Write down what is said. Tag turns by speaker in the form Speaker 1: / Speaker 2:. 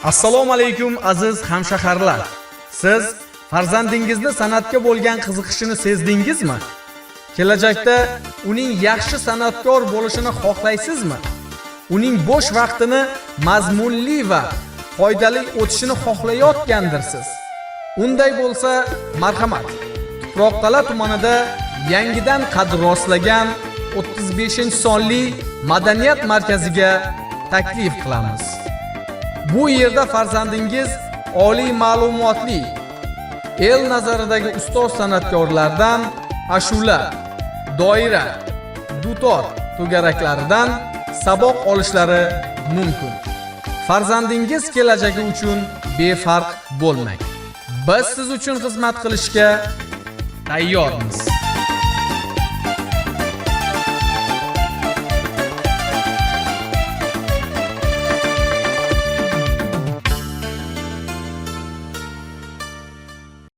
Speaker 1: Assalomu alaykum, aziz hamshaharlar. Siz farzandingizni san'atga bo'lgan qiziqishini sezdingizmi? Kelajakda uning yaxshi san'atkor bo'lishini xohlaysizmi? Uning bo'sh vaqtini mazmunli va foydali o'tishini xohlayotgandirsiz. Unday bo'lsa, marhamat. Tuproqqal'a tumanida yangidan qad rostlagan 35-sonli madaniyat markaziga taklif qilamiz. Bu yerda farzandingiz oliy ma'lumotli, el nazaridagi ustoz san'atkorlardan ashula, doira, dutor to'garaklaridan saboq olishlari mumkin. Farzandingiz kelajagi uchun befarq bo'lmang. Biz siz uchun xizmat qilishga tayyormiz.